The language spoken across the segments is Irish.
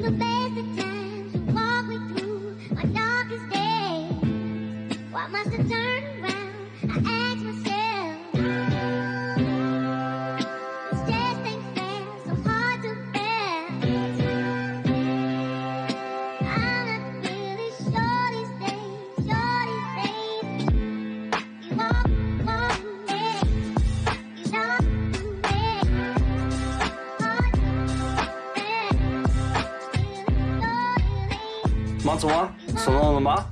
the best of times, you walk me through my darkest days. Why must I turn around? I ask myself. This just ain't fair, so hard to bear. I'm not really sure these days, sure these days. You walk, walk me, you talk to me. Hard to bear. Maidin mhaith, tráthnóna maith.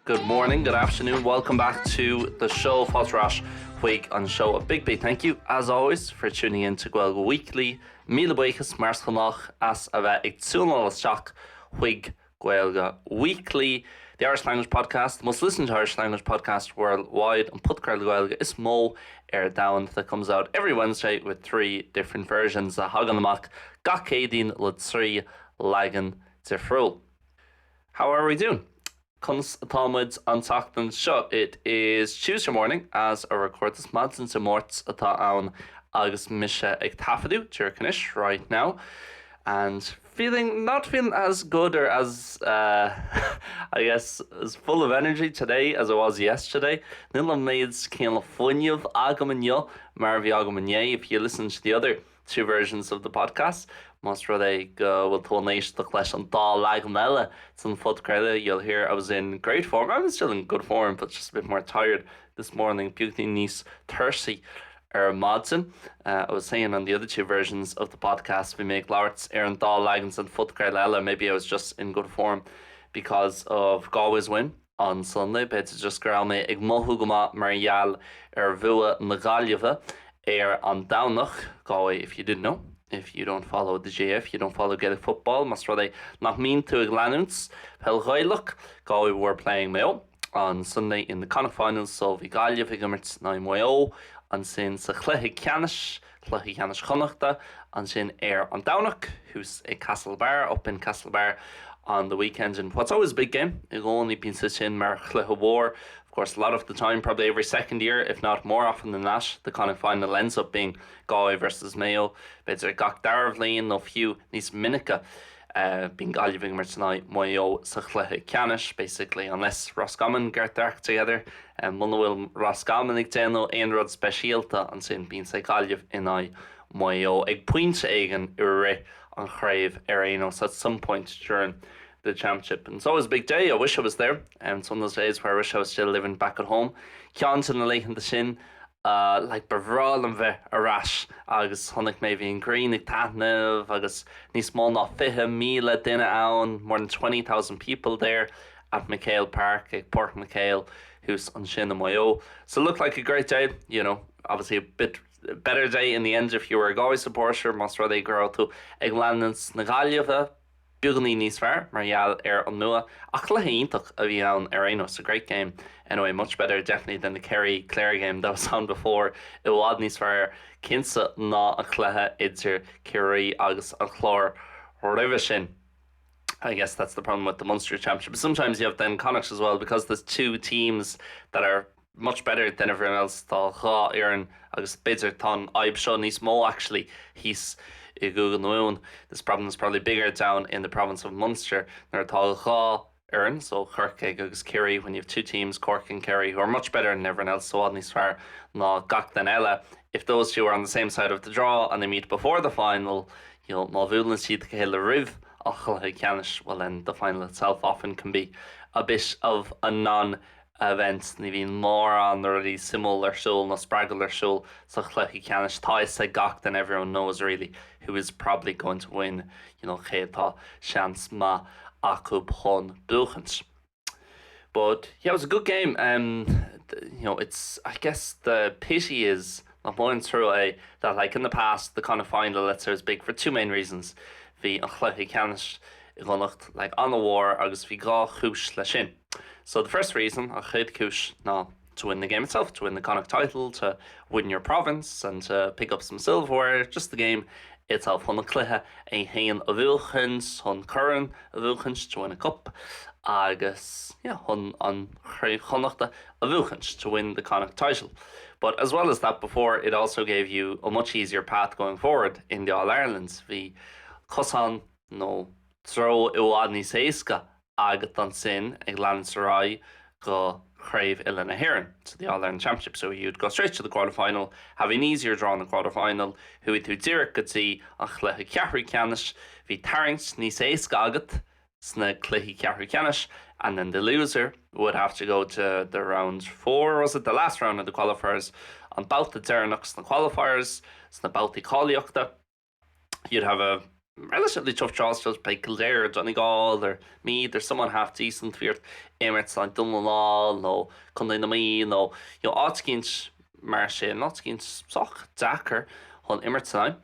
Good morning, good afternoon, welcome back to the show Fáilte ar ais chuig an show. A big big thank you as always for tuning in to Gaeilge Weekly. Míle buíochas mar is gnách as a bheith ag tiúnáil isteach chuig Gaeilge Weekly. The Irish Language Podcast, the most listened to Irish language podcast worldwide, an podchraoladh Gaeilge is mó ar domhan that comes out every Wednesday with three different versions a thagann amach gach Céadaoin le trí leagan difriúil. How are we doing? Conas atá muid an tseachtain seo? It is Tuesday morning as I record this maidin Dé Máirt atá ann agus mise ag taifeadadh díreach anois right now and feeling not feeling as good or as uh, I guess as full of energy today as I was yesterday. Níl an méid céanna fuinnimh agam inniu mar a bhí agam inné if you listen to the other two versions of the podcast. Más rud é go bhfuil tú ag éisteacht leis an dá leagan eile den phodchraoladh, you'll hear I was in great form. I'm still in good form, but just a bit more tired this morning. Beagáinín níos tuirseacha ar maidin. Uh, I was saying on the other two versions of the podcast, bhí mé ag labhairt ar an dá leagan den phodchraoladh eile. Maybe I was just in good form because of Galway's win on Sunday. B'fhéidir just go raibh mé ag mothú go maith mar gheall ar bhua na Gaillimhe ar an Domhnach. Galway, if you didn't know. If you don't follow the GAA, you don't follow Gaelic football, más rud é nach mbíonn tú ag leanúint peil Ghaelach, Galway were playing Mayo on Sunday in the Connacht finals, so bhí Gaillimh ag imirt in aghaidh Maigh Eo ansin sa chluiche ceannais, cluiche ceannais Chonnachta, ansin ar an Domhnach, thuas i Castlebar, up in Castlebar on the weekend and what's always a big game, i gcónaí bíonn sé sin mar chluiche mhór. Of course, a lot of the time, probably every second year, if not more often than that, the Connacht final ends up being Galway versus Mayo. B'fhéidir gach dara bhliain nó fiú níos minice bíonn Gaillimh ag imirt in aghaidh Maigh Eo sa chluiche ceannais, basically, unless Roscommon get their act together. Muna bhfuil Roscommon ag déanamh aon rud speisialta ansin bíonn sé Gaillimh in aghaidh Maigh Eo ag pointe éigin i rith an chraobh ar aon nós at some point during the championship. And it's always a big day, I wish I was there. Um, it's one of those days where I wish I was still living back at home. Ceann de na laethanta sin uh, like ba bhreá liom bheith ar ais agus chonaic mé bhí an ghrian ag taitneamh agus níos mó ná 20,000 duine ann, more than 20,000 people there at MacHale Park ag Páirc MacHale thuas ansin i Maigh Eo. So it looked like a great day, you know, obviously a bit better day in the end if you were a Galway supporter, más rud é go raibh tú ag leanúint na Gaillimhe, beagáinín níos fearr mar gheall ar an mbua ach cluiche iontach a bhí ann ar aon nós, a great game anyway, much better definitely than the Kerry Clare game that was on before, i bhfad níos fearr cinnte ná an cluiche idir Ciarraí agus an Clár roimhe sin. I guess that's the problem with the Munster Championship. But sometimes you have then Connacht as well because there's two teams that are much better than everyone else tá dhá fhoireann agus b'fhéidir tá an fhadhb seo níos mó actually thíos i gCúige na Mumhan. This problem is probably bigger down in the province of Munster nuair atá dhá fhoireann so Corcaigh agus Ciarraí when you have two teams Cork and Kerry who are much better than everyone else so i bhfad níos fearr ná gach duine eile. If those two are on the same side of the draw and they meet before the final you know, má bhuaileann siad a chéile roimh an chluiche ceannais well then the final itself often can be a bit of a non event. Ní bhíonn mórán rudaí suimiúil ar siúl nó spreagúil ar siúl sa chluiche ceannais. Tá a fhios ag gach duine everyone knows really who is probably going to win you know, cé atá seans maith acu chun buachaint. But yeah, it was a good game. Um, you know, it's I guess the pity is nach mór an trua é that like in the past the kind of final let's say was big for two main reasons. Bhí an chluiche ceannais i gConnacht like an-mhór agus bhí dhá chúis leis sin. So the first reason an chéad chúis ná to win the game itself, to win the Connacht title, to win your province and to pick up some silverware, just the game itself chun an cluiche é féin a bhuachaint, chun corn a bhuachaint, to win a cup agus yeah, chun an chraobh Chonnachta a bhuachaint, to win the Connacht title. But as well as that before, it also gave you a much easier path going forward in the All-Irelands. Bhí cosán nó. Treo i bhfad níos éasca agat ansin ag leanúint ar aghaidh go Craobh Uile na hÉireann, to the All-Ireland Championship, so you'd go straight to the quarter-final, have an easier draw in the quarter-final, chuaigh tú díreach go dtí an chluiche ceathrú ceannais, bhí tarraingt níos éasca agat sna cluichí ceathrú ceannais, and then the loser would have to go to the round four, was it, the last round of the qualifiers, an babhta deireanach sna qualifiers, sna babhtaí cáilíochta. You'd have a relatively tough draw still to play Kildare or Donegal or Meath or someone half decent bhí ort imirt le Dún na nGall nó Contae na Mí nó you know áit eicínt mar sin, áit eicínt sách deacair chun imirt in aghaidh.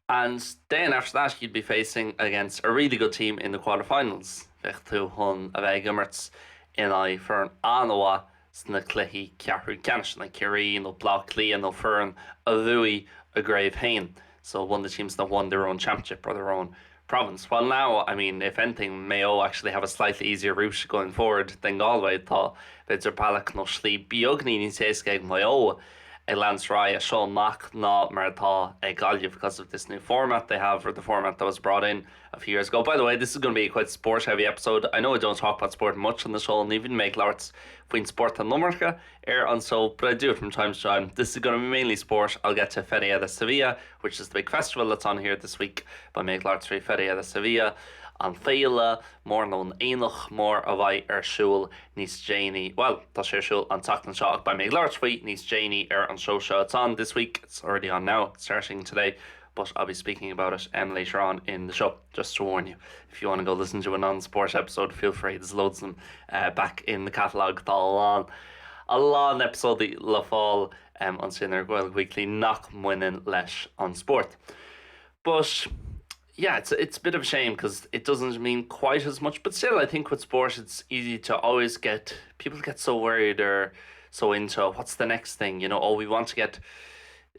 And then after that you'd be facing against a really good team in the quarter-finals. Bheadh tú chun a bheith ag imirt in aghaidh foireann an-mhaith sna cluichí ceathrú ceannais, like Ciarraí nó Bleá Cliath nó foireann a bhuaigh a gcraobh féin, so one of the teams that won their own championship or their own province. Well now, I mean, if anything, Mayo actually have a slightly easier route going forward than Galway, tá b'fhéidir bealach nó slí beagní níos éasca ag Maigh Eo ag leanúint ar aghaidh as seo amach ná mar atá ag Gaillimh because of this new format they have or the format that was brought in a few years ago. By the way, this is going to be a quite sport heavy episode. I know I don't talk about sport much on the show and even mé ag labhairt faoin spórt an iomarca ar an seó, but I do it from time to time. This is going to be mainly sport. I'll get to Feria de Sevilla, which is the big festival that's on here this week. Beidh mé ag labhairt faoi Feria de Sevilla, an féile mór nó an aonach mór a bheidh ar siúl níos déanaí. Bhuel, tá sé ar siúl an tseachtain seo ach beidh mé ag labhairt faoi níos déanaí ar an seó seo. It's on this week. It's already on now, starting today. but I'll be speaking about it um, later on in the show just to warn you if you want to go listen to a non-sport episode feel free there's loads of them uh, back in the catalogue tá a lán a lán eipeasóidí le fáil um, ansin ar Gaeilge Weekly nach mbaineann leis an spórt. But yeah, it's, it's a bit of a shame because it doesn't mean quite as much, but still I think with sport it's easy to always get people get so worried or so into what's the next thing, you know, oh we want to get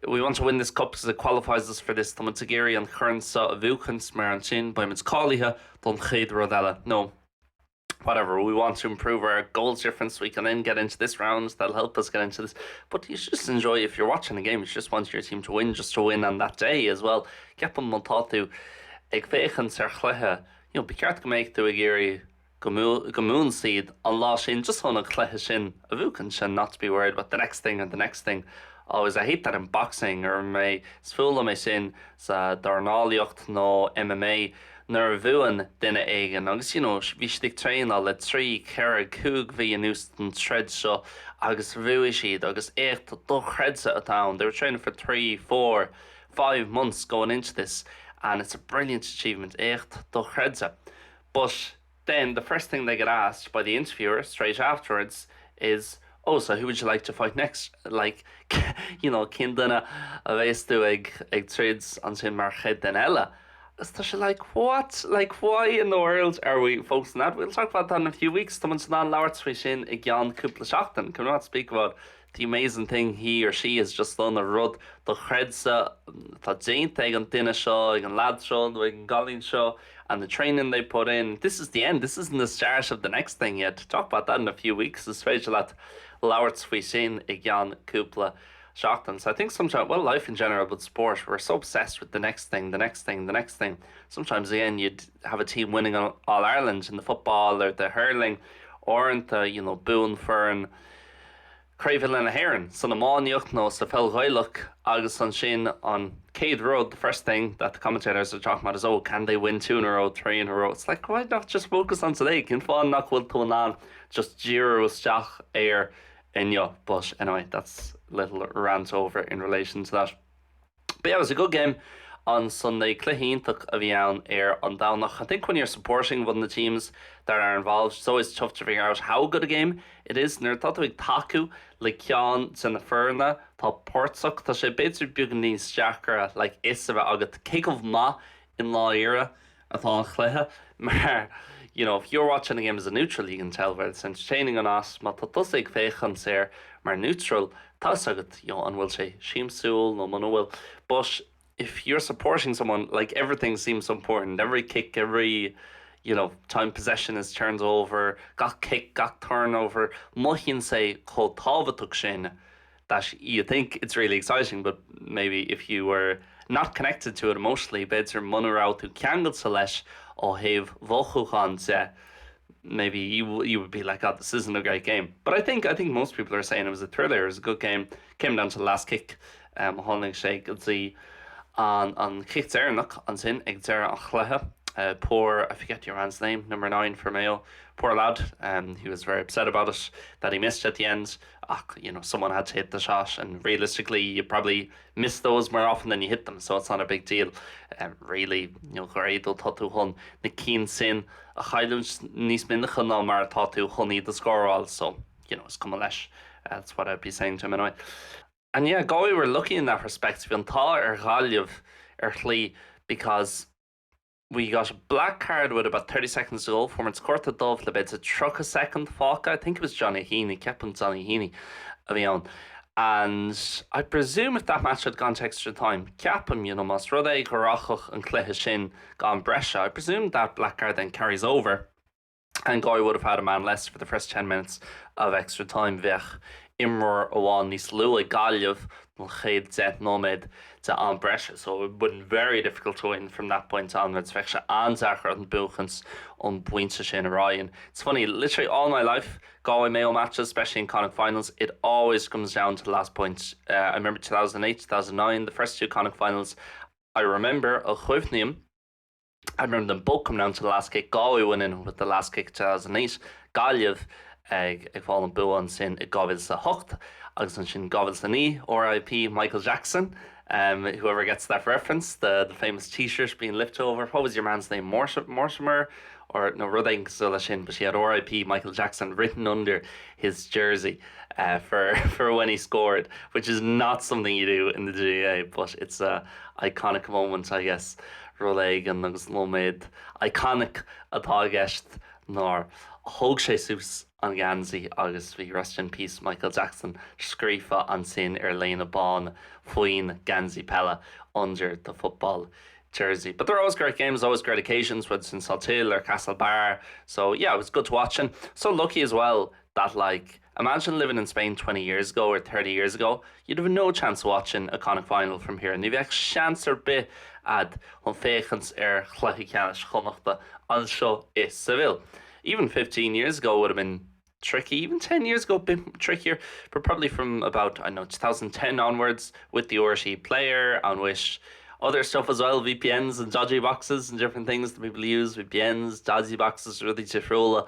we want to win this cup because it qualifies us for this Tá muid ag iarraidh an corn seo a bhuachaint mar ansin beidh muid cáilithe don chéad rud eile. No. Whatever, we want to improve our goals difference we can then get into this round that'll help us get into this. But you should just enjoy if you're watching a game, you just want your team to win just to win on that day as well. Ceapaim má tá tú ag féachaint ar chluiche, you know, ba cheart go mbeadh tú ag iarraidh go mbuann siad an lá sin just chun an cluiche sin a bhuachaint and not to be worried about the next thing and the next thing. Always I hate that in boxing or mé is fuath liom é sin sa dornálaíocht nó MMA nuair a bhuann duine éigin agus you know bhí siad ag traenáil le trí, ceithre, cúig mhí anuas don troid seo agus bhuaigh siad agus éacht dochreidte atá ann. They were training for three, four, five months going into this and it's a brilliant achievement, éacht dochreidte. But then the first thing they get asked by the interviewer straight afterwards is oh so who would you like to fight next like you know cén duine a bheas tú ag ag troid ansin mar chéad duine eile agus tá sé like what like why in the world are we focusing that we'll talk about that in a few weeks tá muid in ann labhairt faoi sin i gceann cúpla seachtain can we not speak about the amazing thing he or she has just done an rud dochreidte atá déanta ag an duine seo, ag an leaid seo nó ag an gcailín seo and the training they put in. This is the end, this isn't the start of the next thing yet. Talk about that in a few weeks. Is féidir leat labhairt faoi sin i gceann cúpla seachtain. So I think sometimes, well life in general, but sport, we're so obsessed with the next thing, the next thing, the next thing. Sometimes again you'd have a team winning All Ireland in the football or the hurling uaireanta, you know, buann foireann Craobh Uile na hÉireann, san iománaíocht nó sa pheil Ghaelach agus ansin an chéad rud, the first thing that the commentators are talking about is oh, can they win two in a row, three in a row? It's like, why not just focus on today? Cén fáth nach bhfuil tú in ann just díriú isteach ar inniu? But anyway, that's a little rant over in relation to that. But yeah, it was a good game on Sunday. Cluiche iontach a bhí ann ar an Domhnach. I think when you're supporting one of the teams that are involved, it's always tough to figure out how good a game it is. Nuair atá tú ag tacú le ceann de na foirne atá páirteach, tá sé b'fhéidir beagán níos deacra like fhios a bheith agat cé chomh maith i ndáiríre atá an chluiche mar you know, if you're watching a game as a neutral you can tell whether it's entertaining or not. Má tá tusa ag féachaint air mar neutral, tá fhios agat you know, an bhfuil sé siamsúil nó muna bhfuil. But if you're supporting someone, like everything seems so important. Every kick, every you know, time possession is turned over, gach kick, gach turnover, mothaíonn sé chomh tábhachtach sin. That you think it's really exciting, but maybe if you were not connected to it emotionally, b'fhéidir muna raibh tú ceangailte leis ó thaobh mhothúchán de, maybe you you would be like, oh, this isn't a great game. But I think I think most people are saying it was a thriller, it was a good game, came down to the last kick um, tháinig sé go dtí an an chic deireanach ansin ag deireadh an chluiche. Uh, poor, I forget your man's name, number 9 for Mayo. Poor lad, um, he was very upset about it that he missed at the end. Ach, you know, someone had to hit the shot and realistically you probably miss those more often than you hit them, so it's not a big deal. Um, really, you know, go réadúil tá tú chun na cinn sin a chailliúint níos minice ná mar atá tú chun iad a scóráil, so you know, is cuma leis. Uh, that's what I'd be saying to him anyway. And yeah, Galway were lucky in that respect. Bhí an t-ádh ar Ghaillimh ar shlí because we got a black card with about 30 seconds to go fuair muid cárta dubh le b'fhéidir 30 soicind fágtha I think it was Johnny Heaney ceapaim Johnny Heaney a bhí ann and I presume if that match had gone to extra time ceapaim you know más rud é go rachadh an cluiche sin go am breise I presume that black card then carries over and Galway would have had a man less for the first 10 minutes of extra time bheadh imreoir amháin níos lú ag Gaillimh don chéad 10 nóiméad de am breise so it would been very difficult to win from that point onwards bheadh sé an-deacair an buachan ón bpointe sin ar aghaidh. It's funny, literally all my life Galway Mayo matches, especially in Connacht finals, it always comes down to the last point. Uh, I remember 2008, 2009, the first two Connacht finals. I remember a chuimhním I remember them both coming down to the last kick, Galway winning with the last kick 2008, Gaillimh ag ag fáil an bua ansin i 2008 agus ansin 2009 RIP Michael Jackson. Um, whoever gets that reference, the, the famous t-shirt being lifted over. What was your man's name? Mortimer? Or no rud cosúil leis sin, but he had RIP Michael Jackson written under his jersey uh, for, for when he scored, which is not something you do in the GAA, but it's a iconic moment, I guess. Rud éigin agus nóiméad iconic atá i gceist nuair a thóg sé suas an geansaí agus bhí Rest in Peace Michael Jackson scríofa ansin ar léine bán faoin geansaí peile under the football jersey. But they're always great games, always great occasions, whether it's in Salthill or Castlebar. So yeah, it was good to watch and so lucky as well that like imagine living in Spain 20 years ago or 30 years ago, you'd have no chance watching a Connacht final from here. Ní bheadh seans ar bith agat chun féachaint ar chluiche ceannais Chonnachta anseo i Seville. Even 15 years ago would have been tricky, even 10 years ago a bit trickier, but probably from about I know 2010 onwards with the RTÉ player and with other stuff as well, VPNs and dodgy boxes and different things that people use, VPNs, dodgy boxes rudaí difriúla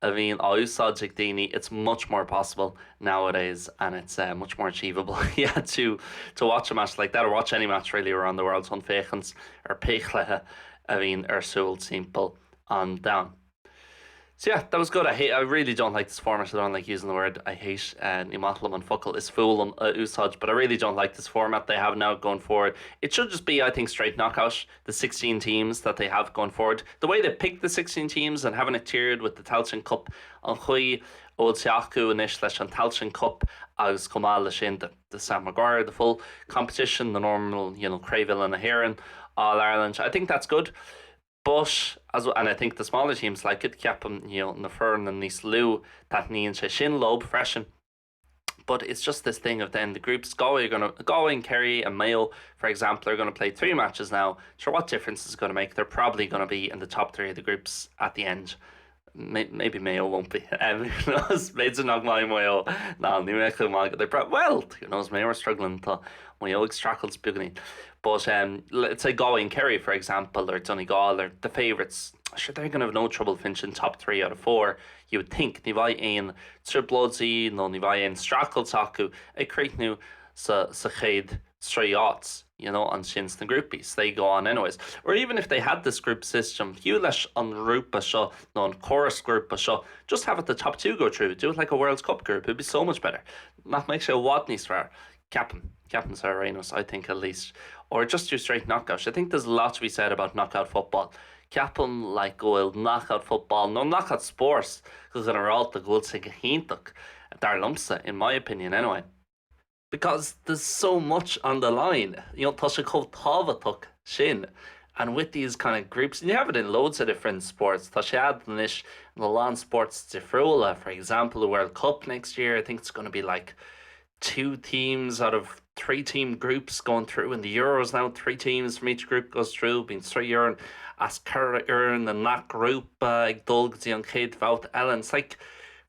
a bhíonn á úsáid ag daoine, it's much more possible nowadays and it's uh, much more achievable yeah, to, to watch a match like that or watch any match really around the world chun féachaint ar pé chluiche a bhíonn ar siúl timpeall an domhain. So yeah, that was good. I hate I really don't like this format. I don't like using the word I hate uh, ní maith liom an focal is fuath liom a úsáid, but I really don't like this format they have now going forward. It should just be I think straight knockout the 16 teams that they have going forward. The way they pick the 16 teams and having it tiered with the Tailteann Cup an chaoi a bhfuil sé acu anois leis an Tailteann Cup agus chomh maith leis sin the, the Sam Maguire, the full competition, the normal you know, Craobh na hÉireann, All Ireland. I think that's good. But as and I think the smaller teams like it ceapaim you know, na foirne níos lú taitníonn sé sin leo freisin. But it's just this thing of then the groups Galway are going to Galway and Kerry and Mayo, for example, are going to play three matches now. Sure, what difference is it going to make? They're probably going to be in the top three of the groups at the end. Maybe Mayo won't be. Um, who knows? B'fhéidir nach mbeidh Mayo ná ní mbeidh they pro well, who knows Mayo are struggling tá Mayo ag streachailt beagáinín. But um, let's say Galway and Kerry, for example, or Donegal or the favourites, sure they're going to have no trouble finishing top three out of four. You would think ní bheidh aon trioblóidí nó ní bheidh aon streachailt acu ag críochnú sa, sa chéad trí áit. You know, ansin sna grúpaí, they go on anyways. Or even if they had this group system, fiú leis an ngrúpa seo nó an córas grúpa seo, just have it the top two go through, do it like a World Cup group, it'd be so much better. Nach mbeadh sé i bhfad níos fearr. Ceapaim, ceapaim sa Renos, I think at least. Or just do straight knockout. I think there's a lot to be said about knockout football. Ceapaim like go bhfuil knockout football nó knockout sports go ginearálta go bhfuil sé go hiontach dar liomsa, in my opinion anyway. Because there's so much on the line. You know, tá sé chomh tábhachtach sin. And with these kind of groups, and you have it in loads of different sports, tá sé anois in a lán sports difriúla, for example, the World Cup next year, I think it's going to be like Two teams out of three team groups going through in the Euros now, three teams from each group goes through, bíonn trí fhoireann as ceithre fhoireann i ngach grúpa ag dul go dtí an chéad bhabhta eile. And it's like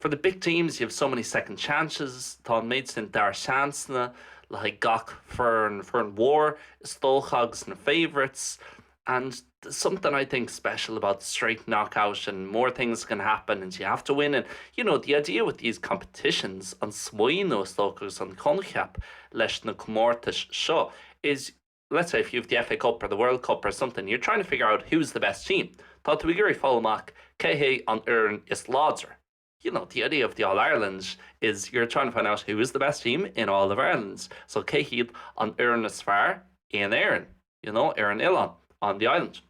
for the big teams you have so many second chances, tá an méid sin dara seansanna le haghaidh gach foireann, foireann mhór is dócha agus na favourites. And there's something I think special about straight knockout and more things can happen and you have to win and you know the idea with these competitions an smaoineamh is dócha agus an coincheap leis na comórtais seo is let's say if you have the FA Cup or the World Cup or something you're trying to figure out who's the best team. Tá tú ag iarraidh fáil amach cé hé an fhoireann is láidre. You know, the idea of the All-Ireland is you're trying to find out who is the best team in all of Ireland. So cé hiad an fhoireann is fearr in Éirinn, you know, ar an oileán, on the island.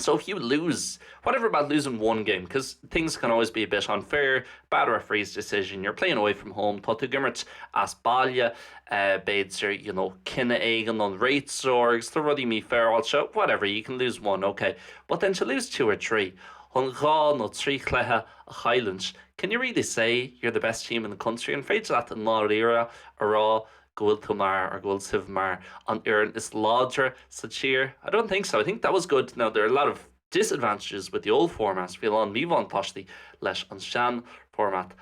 So if you lose, whatever about losing one game, because things can always be a bit unfair, bad referee's decision, you're playing away from home, tá tú ag imirt as baile, uh, b'fhéidir, you know, cinneadh éigin ón réiteoir agus tá rudaí mífhéaráilte, whatever, you can lose one, okay. But then to lose two or three, chun dhá nó trí chluiche a chailliúint, can you really say you're the best team in the country? An féidir leat i ndáiríre a rá go bhfuil tú mar, or go bhfuil sibh mar, an fhoireann is láidre sa tír? I don't think so. I think that was good. Now there are a lot of disadvantages with the old format, bhí a lán míbhuntáistí leis an sean-format.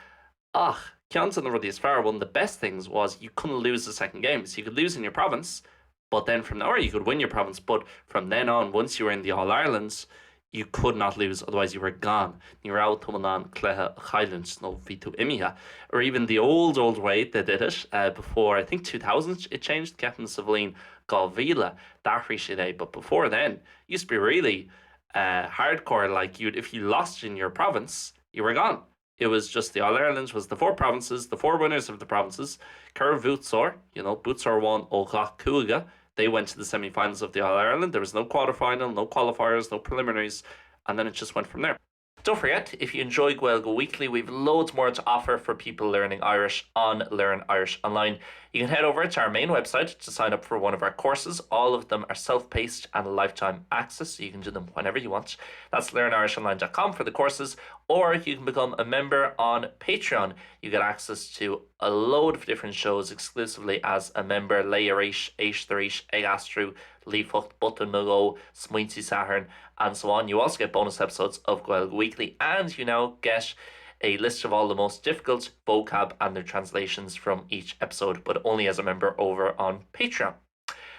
Ach ceann de na rudaí is fearr, one of the best things was you couldn't lose the second game. So you could lose in your province, but then from or you could win your province, but from then on, once you were in the All-Irelands, you could not lose, otherwise you were gone. Ní raibh tú in ann cluiche a chailliúint nó bhí tú imithe. Or even the old, old way they did it, uh, before, I think 2000 it changed, ceapaim sa bhliain 2000 d'athraigh siad é, but before then, it used to be really uh, hardcore, like you'd, if you lost in your province, you were gone. It was just the All-Irelands was the four provinces, the four winners of the provinces, ceithre bhuaiteoir, you know, buaiteoir amháin ó gach cúige, they went to the semi-finals of the All-Ireland. There was no quarter-final, no qualifiers, no preliminaries, and then it just went from there. Don't forget, if you enjoy Gaeilge Weekly, we've loads more to offer for people learning Irish on Learn Irish Online. You can head over to our main website to sign up for one of our courses. All of them are self-paced and lifetime access, so you can do them whenever you want. That's learnirishonline.com for the courses, or you can become a member on Patreon. You get access to a load of different shows exclusively as a member, Léigh Arís, Éist Arís, Ag Aistriú, Líofacht, Botún nó Dhó, Smaointe Sathairn, and so on. You also get bonus episodes of Gaeilge Weekly, and you now get a list of all the most difficult vocab and their translations from each episode, but only as a member over on Patreon.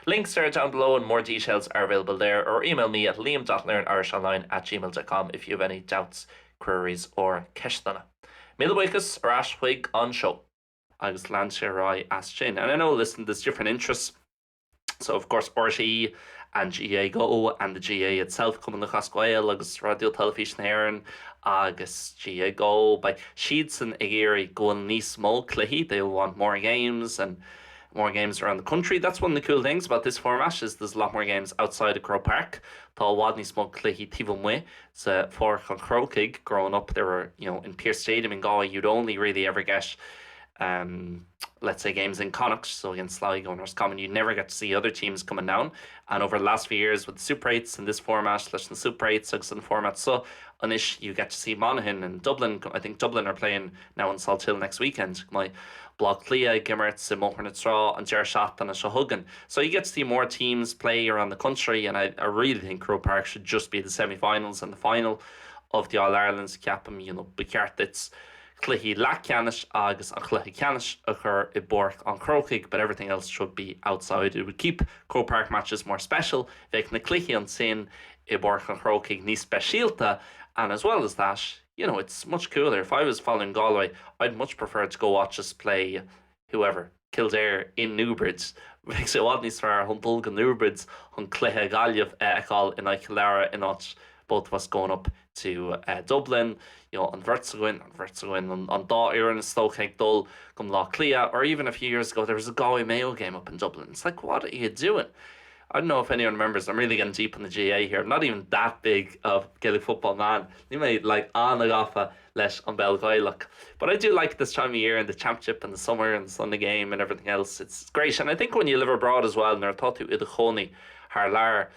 Links are down below and more details are available there, or email me at liam.learnirishonline at gmail.com if you have any doubts, queries or ceisteanna. Míle buíochas ar ais chuig an seó. Agus lean sé ar aghaidh as sin. And I know, listen, there's different interests. So of course RTÉ and GAAGO and the GAA itself, Cumann Lúthchleas Gael agus Raidió Teilifís na hÉireann agus GAAGO, beidh siadsan ag iarraidh go bhfuil níos mó cluichí, they will want more games and more games around the country. That's one of the cool things about this format is there's a lot more games outside of Croke Park. Tá i bhfad níos mó cluichí taobh amuigh de Pháirc an Chrócaigh. Growing up there were, you know, in Pearse Stadium in Galway you'd only really ever get um, let's say games in Connacht, so against Sligo and Roscommon, you'd never get to see other teams coming down. And over the last few years with the Super 8s and this format, leis na Super 8s agus an format seo, anois you get to see Monaghan and Dublin, I think Dublin are playing now in Salthill next weekend, beidh Baile Átha Cliath ag imirt i mBóthar na Trá an deireadh seachtaine seo chugainn. So you get to see more teams play around the country and I, I really think Croke Park should just be the semi-finals and the final of the All-Irelands, ceapaim, you know, ba cheart duit cluichí leathcheannais agus an cluiche ceannais a chur i bPáirc an Chrócaigh, but everything else should be outside. It would keep Croke Park matches more special, bheadh na cluichí ansin i bPáirc an Chrócaigh níos speisialta, and as well as that, you know, it's much cooler. If I was following Galway, I'd much prefer to go watch us play whoever, Kildare in Newbridge. Bheadh sé i bhfad níos fearr chun dul go Newbridge chun cluiche Gaillimh a fheiceáil in aghaidh Chill Dara in áit both of us going up to uh, Dublin, you know, an bheirt againn, an bheirt againn, an, an dá fhoireann is dócha ag dul go Baile Átha Cliath, or even a few years ago there was a Galway Mayo game up in Dublin. It's like, what are you doing? I don't know if anyone remembers, I'm really getting deep in the GAA here, I'm not even that big of Gaelic football man. Níl mé like an-ghafa leis an bpeil Ghaelach. But I do like this time of year and the championship and the summer and the Sunday game and everything else. It's great. And I think when you live abroad as well, nuair atá tú i do chónaí thar lear,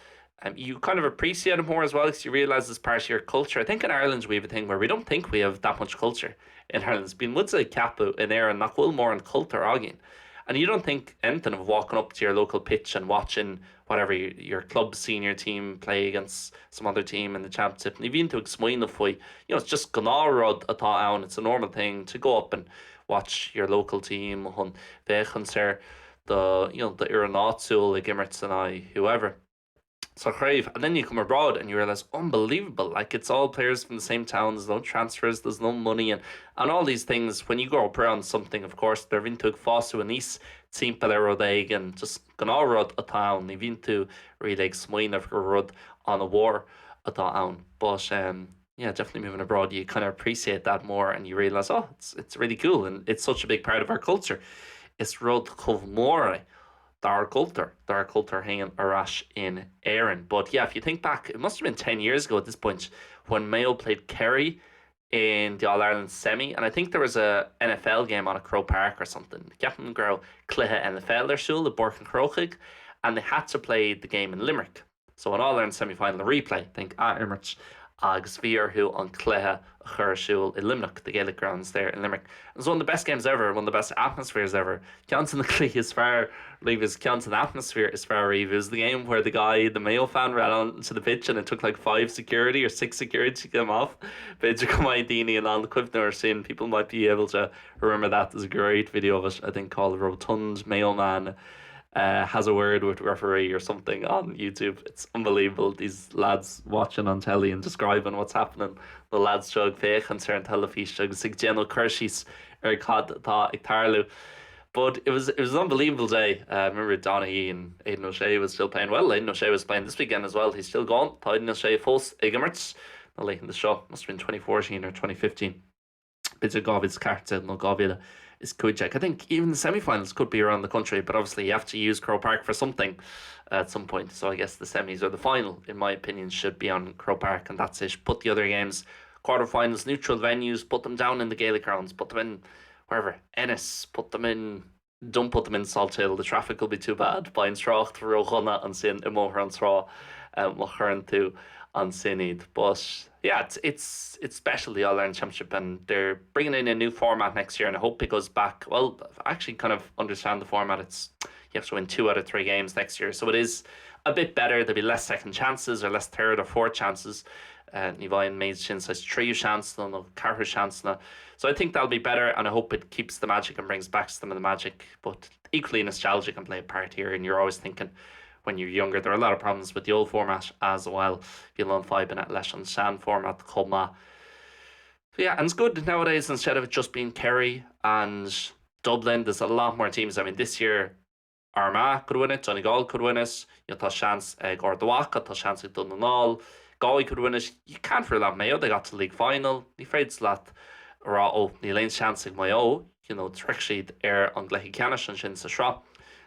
Um, you kind of appreciate it more as well because you realize it's part of your culture. I think in Ireland we have a thing where we don't think we have that much culture in Ireland. Bíonn muid ag ceapadh in Éirinn nach bhfuil mórán cultúr againn. And you don't think anything of walking up to your local pitch and watching whatever your, your club senior team play against some other team in the championship. Ní bhíonn tú ag smaoineamh faoi, you know, it's just gnáthrud atá ann, it's a normal thing to go up and watch your local team chun féachaint ar do, you know, d'fhoireann áitiúil ag imirt in aghaidh whoever. Sa chraobh, and then you come abroad and you realize unbelievable like it's all players from the same town there's no transfers there's no money and and all these things when you grow up around something of course nuair a bhíonn tú ag fás aníos timpeall ar rud éigin just gnáthrud atá ann ní bhíonn tú really ag smaoineamh gur rud an-mhór atá ann but um yeah definitely moving abroad you kind of appreciate that more and you realize oh it's it's really cool and it's such a big part of our culture is rud chomh mór é dár gcultúr, dár gcultúr féin ar ais in Éirinn. But yeah, if you think back, it must have been 10 years ago at this point when Mayo played Kerry in the All-Ireland semi and I think there was a NFL game on at Croke Park or something. Ceapaim go raibh cluiche NFL ar siúl i bPáirc an Chrócaigh and they had to play the game in Limerick. So an All-Ireland semi-final a replay, think athimirt agus bhí orthu an cluiche a chur ar siúl i Luimneach, the Gaelic Grounds there in Limerick. It was one of the best games ever, one of the best atmospheres ever. Ceann de na cluichí is fearr riamh is ceann de na atmaisféir is fearr riamh. It was the game where the guy, the Mayo fan, ran on to the pitch and it took like five security or six security to get him off. B'fhéidir go mbeidh daoine in ann cuimhneamh air sin. People might be able to remember that. There's a great video of it, I think called Rotund Mayo Man. Uh, has a word with referee or something on YouTube. It's unbelievable these lads watching on telly and describing what's happening. Na lads seo ag féachaint ar an teilifís agus ag déanamh cur síos ar cad atá ag tarlú. But it was it was an unbelievable day. Uh, I remember Donaghy and Aidan O'Shea was still playing well. Aidan O'Shea was playing this weekend as well. He's still gone. Tá Aidan O'Shea fós ag imirt na laethanta seo. Must have been 2014 or 2015. B'fhéidir 2014 nó 2015. I think even the semi-finals could be around the country, but obviously you have to use Croke Park for something at some point. So I guess the semis or the final, in my opinion, should be on Croke Park and that's it. Put the other games, quarterfinals, neutral venues, put them down in the Gaelic grounds, put them in wherever, Ennis, put them in don't put them in Salthill, the traffic will be too bad, beidh an trácht ródhona ansin i mBóthar na Trá má chuireann tú ansin iad. But yeah, it's, it's, it's special the All-Ireland Championship and they're bringing in a new format next year and I hope it goes back, well, I actually kind of understand the format, it's you have to win two out of three games next year, so it is a bit better, there'll be less second chances or less third or fourth chances. Uh, ní bheidh an méid sin saghas tríú seansanna nó ceathrú seansanna. So I think that'll be better and I hope it keeps the magic and brings back some of the magic, but equally nostalgia can play a part here and you're always thinking when you're younger there are a lot of problems with the old format as well. Bhí a lán fadhbanna leis an sean format chomh maith. So yeah, and it's good nowadays instead of it just being Kerry and Dublin, there's a lot more teams. I mean this year Armagh could win it, Donegal could win it, you know, tá seans ag Ard Mhacha, tá seans ag Dún na nGall, Galway could win it, you can't rule out Mayo, they got to the league final, ní féidir leat a rá ó níl aon seans ag Maigh Eo, you know, shroich siad ar an gcluiche ceannais ansin sa sraith.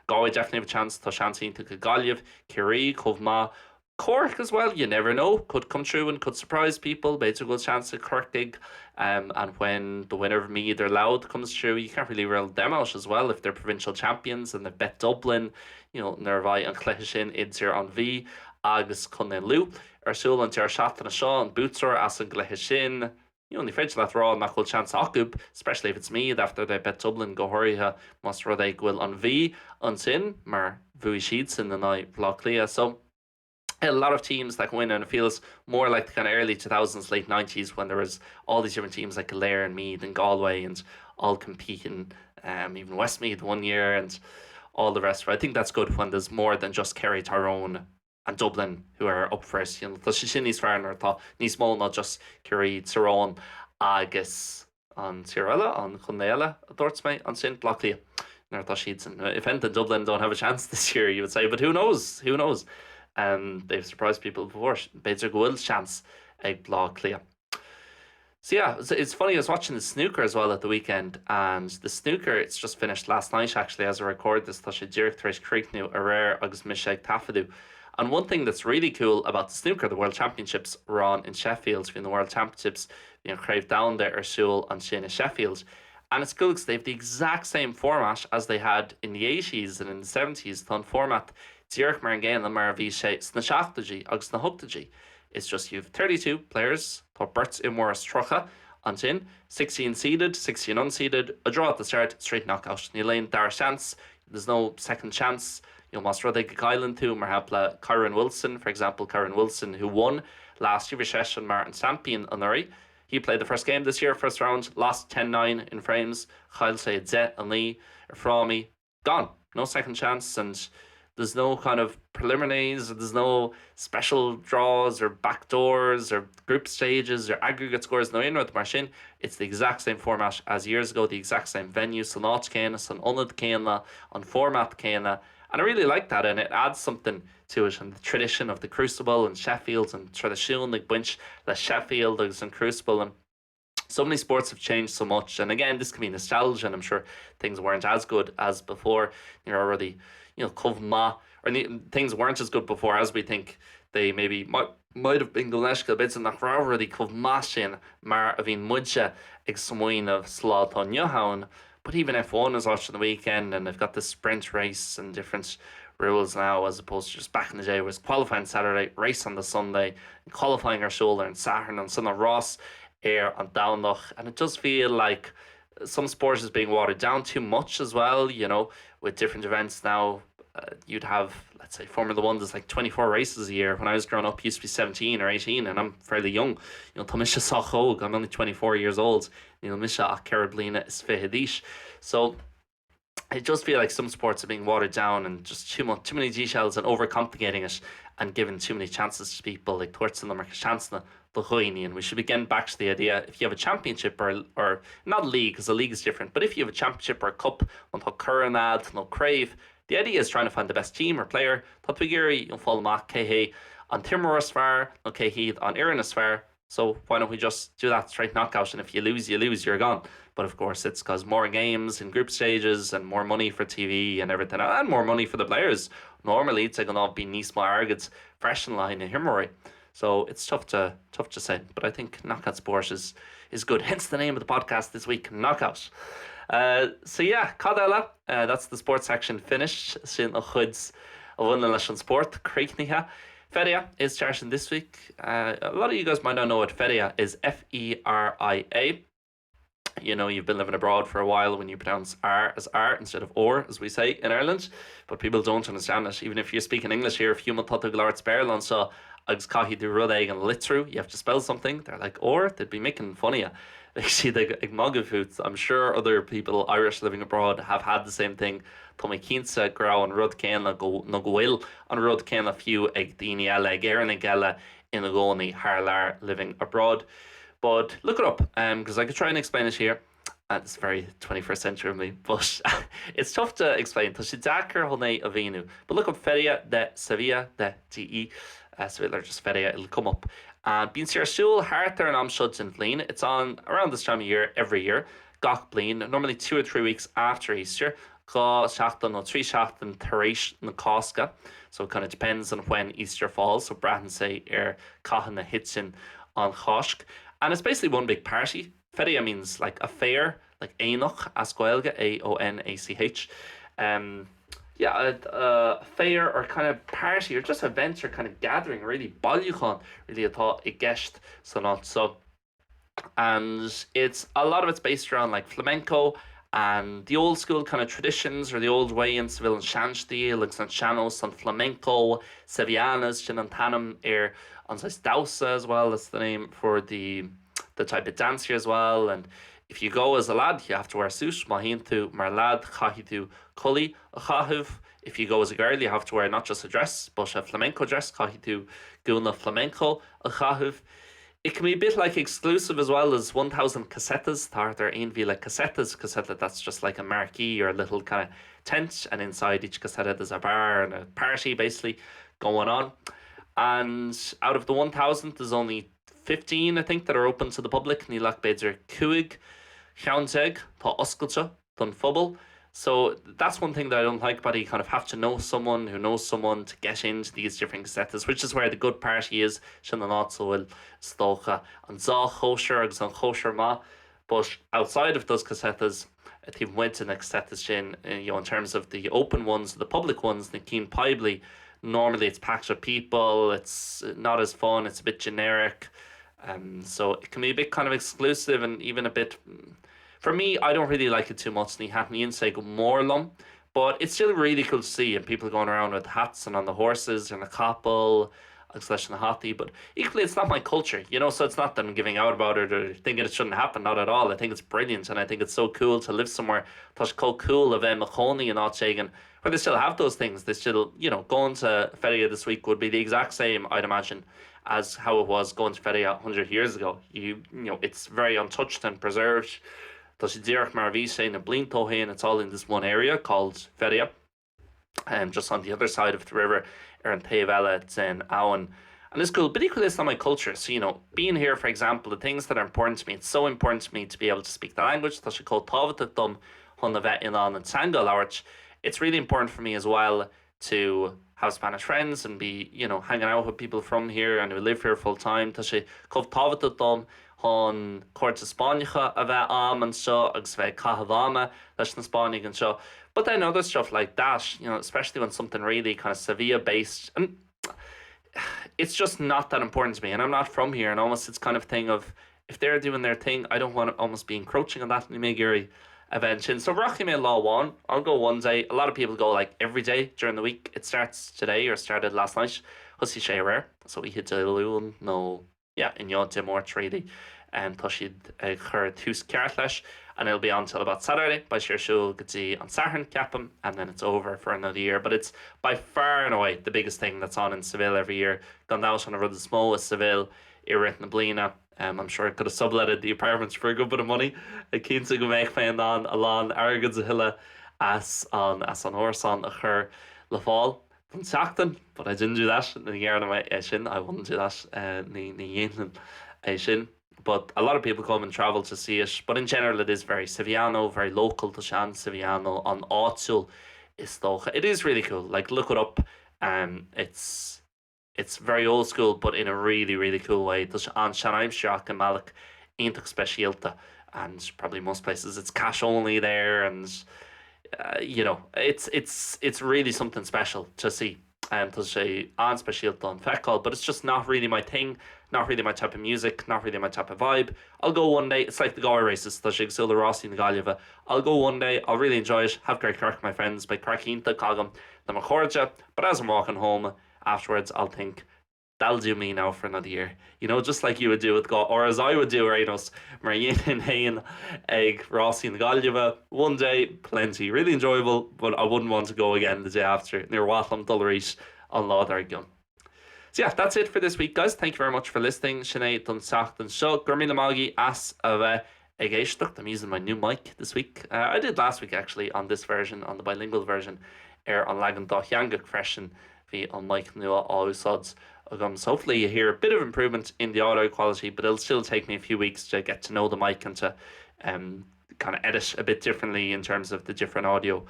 Galway definitely have a chance, tá seans iontach ag Gaillimh, Ciarraí chomh maith, Cork as well, you never know, could come through and could surprise people, b'fhéidir go bhfuil seans ag Corcaigh um, and when the winner of Meath or Louth comes through, you can't really rule them out as well if they're provincial champions and they've bet Dublin, you know, nuair a bheidh an cluiche sin idir an Mhí agus Contae Lú ar siúl an deireadh seachtaine seo, an buaiteoir as an gcluiche sin, you know, ní féidir leat rá nach bhfuil seans acu, especially if it's Meath after they bet Dublin go háirithe más rud é go bhfuil an Mhí ansin mar bhuaigh siadsan in aghaidh Bhaile Átha Cliath. So a lot of teams that win and it feels more like the kind of early 2000s, late 90s when there was all these different teams like Clare and Meath and Galway and all competing, um, even Westmeath one year and all the rest. But I think that's good when there's more than just Kerry, Tyrone and Dublin who are up for it. You know, tá sé sin níos fearr nuair atá níos mó ná just Ciarraí, Tyrone agus an tír eile, an chontae eile a dúirt mé ansin, Bleá Cliath nuair atá siadsan. If anything, Dublin don't have a chance this year, you would say, but who knows? Who knows? Um, they've surprised people before. B'fhéidir go bhfuil seans ag Bleá Cliath. So yeah, it's, it's funny, I was watching the snooker as well at the weekend and the snooker, it's just finished last night actually as I record this, tá sé díreach tar éis críochnú aréir agus mise ag taifeadadh. And one thing that's really cool about the snooker, the World Championships were on in Sheffield, bhí na World Championships, bhí an Chraobh Domhanda ar siúl ansin i Sheffield. And it's cool because they have the exact same format as they had in the 80s and in the 70s, tá an format Díreach mar an gcéanna mar a bhí sé sna seachtóidí agus sna hochtóidí. It's just you've 32 players, tá beirt imreoir is 30 ansin, 16 seeded, 16 unseeded, a draw at the start, straight knockout. Níl aon dara seans, there's no second chance. You know, más rud é go gcailleann tú, mar shampla, Kyren Wilson, for example, Kyren Wilson who won last year, bhí seisean mar an seaimpín anuraidh. He played the first game this year, first round, lost 10-9 in frames, chaill sé 10-9 ar frámaí. Gone. No second chance and there's no kind of preliminaries, there's no special draws or back doors or group stages or aggregate scores nó aon rud mar sin. It's the exact same format as years ago, the exact same venue, san áit céanna, san ionad céanna, an format céanna. And I really like that and it adds something to it and the tradition of the Crucible and Sheffield and traidisiún ag baint le Sheffield agus an Crucible and so many sports have changed so much and again this can be nostalgia and I'm sure things weren't as good as before ní raibh rudaí you know chomh maith or ní things weren't as good before as we think they maybe might might have been gabh mo leithscéal b'fhéidir nach raibh rudaí chomh maith sin mar a bhíonn muide ag smaoineamh sa lá atá inniu ann but even F1 is watching the weekend and they've got this sprint race and different rules now as opposed to just back in the day was qualifying Saturday, race on the Sunday and qualifying ar siúl ar an Satharn ansin an rás ar an Domhnach and it does feel like some sport is being watered down too much as well you know with different events now uh, you'd have let's say Formula 1 there's like 24 races a year when I was growing up used to be 17 or 18 and I'm fairly young you know tá mise sách óg I'm only 24 years old níl mise ach ceithre bliana is fiche d'aois so it does feel like some sports are being watered down and just too much too many details and overcomplicating it and giving too many chances to people like tabhairt an iomarca seansanna do dhaoine and we should be getting back to the idea if you have a championship or or not league because the league is different but if you have a championship or a cup má tá corn agat nó craobh the idea is trying to find the best team or player tá tú ag iarraidh fáil amach cé hé an t-imreoir is fearr nó cé hiad an fhoireann is fearr So why don't we just do that straight knockout and if you lose you lose you're gone. But of course it's cause more games and group stages and more money for TV and everything and more money for the players. Normally de ghnáth bíonn níos mó airgid freisin le haghaidh na himreoirí. So it's tough to tough to say, but I think knockout sport is is good. Hence the name of the podcast this week, Knockout. Uh, so yeah, cad eile? Uh, that's the sports section finished. Sin an chuid a bhaineann leis an spórt críochnaithe. Feria is starting this week. Uh, a lot of you guys might not know what Feria is F-E-R-I-A. You know, you've been living abroad for a while when you pronounce R as R instead of or, as we say in Ireland, but people don't understand it. Even if you're speaking English here, fiú má tá tú ag labhairt Béarla anseo agus caithfidh tú rud éigin a litriú, you have to spell something, they're like or, they'd be making fun of you. Bheadh siad ag ag magadh fút. I'm sure other people Irish living abroad have had the same thing. Tá mé cinnte go raibh an rud céanna go nó go bhfuil an rud céanna fiú ag daoine eile, ag Éireannaigh eile ina gcónaí thar lear living abroad. But look it up um because I could try and explain it here. Uh, it's very 21st century of me, but it's tough to explain. Tá sé deacair chun é a mhíniú. But look up Feria de Sevilla de DE uh, Sevilla or just Feria, it'll come up. And bíonn sé ar siúl thart ar an am seo den bhliain. It's on around this time of year every year. Gach bliain, normally two or three weeks after Easter, dhá sheachtain nó trí seachtain tar éis na Cásca. So it kind of depends on when Easter falls, so braitheann sé ar cathain a thiteann an Cháisc. And it's basically one big party. Feria means like a fair, like aonach as Gaeilge, A-O-N-A-C-H. Um, yeah, a, a fair or kind of party or just event or kind of gathering really bailiúchán really atá i gceist san áit so. And it's a lot of it's based around like flamenco and the old school kind of traditions or the old way in Seville an seanstíl agus an sean-nós an flamenco, Sevillanas sin an t-ainm ar an saghas damhsa as well, that's the name for the the type of dance here as well and if you go as a lad you have to wear a suit, má théann tú mar leaid caithfidh tú culaith a chaitheamh, if you go as a girl you have to wear not just a dress but a flamenco dress, caithfidh tú gúna flamenco a chaitheamh. It can be a bit like exclusive as well as 1000 casetas, thart ar 1,000 casetas, caseta that's just like a marquee or a little kind of tent and inside each caseta there's a bar and a party basically going on. And out of the 1000 there's only 15 I think that are open to the public, níl ach b'fhéidir 15 cheann atá oscailte don phobal. So that's one thing that I don't like about it, you kind of have to know someone who knows someone to get into these different casetas, which is where the good party is, sin an áit a bhfuil is dócha an dea-chóisir agus an chóisir maith. But outside of those casetas, taobh amuigh de na casetas sin, you know, in terms of the open ones, the public ones, na cinn poiblí, Normally it's packed with people, it's not as fun, it's a bit generic. Um, so it can be a bit kind of exclusive and even a bit for me I don't really like it too much ní thaitníonn sé go mór liom but it's still really cool to see and people going around with hats and on the horses and the capaill agus leis na hataí but equally it's not my culture you know so it's not that I'm giving out about it or thinking it shouldn't happen not at all I think it's brilliant and I think it's so cool to live somewhere Tá sé chomh cool a bheith i mo chónaí in áit éigin where they still have those things they still you know going to Feria this week would be the exact same I'd imagine as how it was going to Feria 100 years ago you you know it's very untouched and preserved Tá sé díreach mar a bhí sé na blianta ó shin it's all in this one area called Feria um, just on the other side of the river ar an taobh eile den abhainn. And it's cool, but equally it's not my culture. So you know, being here, for example, the things that are important to me, it's so important to me to be able to speak the language, Tá sé chomh tábhachtach dom chun a bheith in ann an teanga a labhairt. It's really important for me as well to have Spanish friends and be you know, hanging out with people from here and who live here full time. Tá sé chomh tábhachtach dom chun cairde Spáinneacha a bheith agam anseo agus bheith ag caitheamh ama leis na Spáinnigh anseo. But then other stuff like that, you know, especially when something really kind of Sevilla based and it's just not that important to me and I'm not from here and almost it's kind of thing of if they're doing their thing, I don't want to almost be encroaching on that níl mé ag iarraidh a bheith ansin. So rachaidh mé lá amháin, I'll go one day. A lot of people go like every day during the week. It starts today or started last night. Thosaigh sé aréir, so oíche Dé Luain nó yeah, inniu Dé Máirt really. Um, tá siad ag chur tús ceart leis and it'll be on till about Saturday beidh sé ar siúl go dtí an Satharn ceapaim and then it's over for another year but it's by far and away the biggest thing that's on in Seville every year gan dabht an rud is mó i Seville i rith na bliana. Um, I'm sure I could have subletted the apartments for a good bit of money. Cinnte go mbeadh mé in ann a lán airgid a thuilleamh as an as an árasán a chur le fáil don tseachtain, but I didn't do that. Ní dhearna mé é sin, I wouldn't do that. Uh, ní ní dhéanfainn é sin. But a lot of people come and travel to see it, but in general it is very Sevillano, very local tá sé an-Sevillano an-áitiúil is dócha. It is really cool. Like look it up. Um, it's it's very old school but in a really really cool way. Tá sé an-seanaimseartha i mbealach iontach speisialta and probably most places it's cash only there and uh, you know it's it's it's really something special to see. Um, tá sé an-speisialta le feiceáil, but it's just not really my thing, not really my type of music, not really my type of vibe. I'll go one day, it's like the Galway races, tá sé cosúil le rásaí na Gaillimhe. I'll go one day, I'll really enjoy it, have great craic with my friends, beidh craic iontach agam le mo chairde, but as I'm walking home afterwards I'll think that'll do me now for another year. You know, just like you would do with go or as I would do ar aon nós mar a dhéanfainn féin ag rásaí na Gaillimhe. One day, plenty, really enjoyable, but I wouldn't want to go again the day after. Níor mhaith liom dul arís an lá dár gcionn. So yeah, that's it for this week, guys. Thank you very much for listening. Sin é don tseachtain seo. Go raibh míle maith agaibh as a bheith ag éisteacht. I'm using my new mic this week. Uh, I did last week actually on this version, on the bilingual version, ar an leagan dátheangach freisin bhí an mic nua á úsáid agam. So hopefully you hear a bit of improvement in the audio quality, but it'll still take me a few weeks to get to know the mic and to um, kind of edit a bit differently in terms of the different audio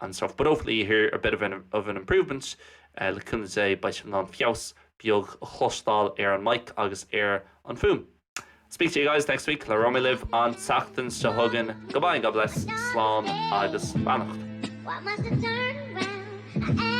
and stuff. But hopefully you hear a bit of an, of an improvement uh, le cúnamh Dé beidh sibh in ann feabhas beag a chloisteáil ar an mic agus ar an fuaim. Speak to you guys next week labhróidh mé libh an tseachtain seo chugainn. Goodbye and God bless, slán agus beannacht. Why must I turn around? I